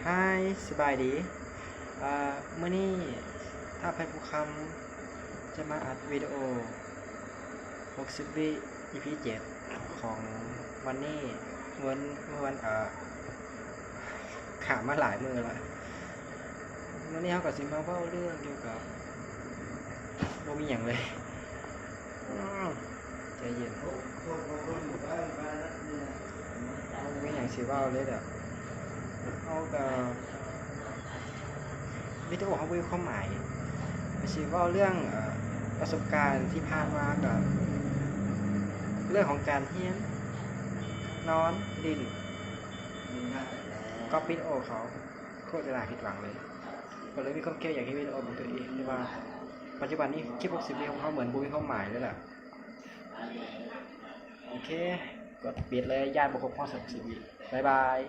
ຮາຍ ສະບາຍດີ. ເອີ ມື້ນີ້ທ້າວໄພພູຄຳຈະມາອັດວິດີໂອຫົກສິບວິ ອີພີເຈັດ ຂອງວັນນີ້ ເມື່ອ ເມື່ອວັນ ເອີ ຂ້າມມາຫຼາຍມື້ລະ. ມື້ນີ້ເຮົາກໍຊິມາເວົ້າເລື່ອງກ່ຽວກັບ ບໍ່ມີຫຍັງເລີຍ. ອ້າວ ໃຈເຢັນ ບໍ່ມີຫຍັງຊິເວົ້າເລີຍດອກ. ເຮົາກໍ ວິດີໂອເຮົາບໍ່ມີຄວາມໝາຍ. ກໍຊິເວົ້າເລື່ອງ ເອີ ປະສົບການທີ່ຜ່ານມາ ກັບເລື່ອງຂອງການຮຽນ, ນອນ, ຫຼິ້ນ, ກັອບວິດີໂອເຂົາ. ໂຄດຈະໜ້າຜິດຫວັງເລີຍ. ກໍເລີຍມີຄວາມຄິດຢາກເຮັດວິດີໂອຂອງຕົວເອງ, ແຕ່ວ່າປັດຈຸບັນນີ້ຄລິບຫົກສິບວິຂອງເຮົາເໝືອນບໍ່ມີຄວາມໝາຍເລີຍລະ. ໂອເຄ ກົດປິດເລີຍ, ຢ້ານບໍ່ຄົບຮອດຫົກສິບວິ. ບາຍບາຍ.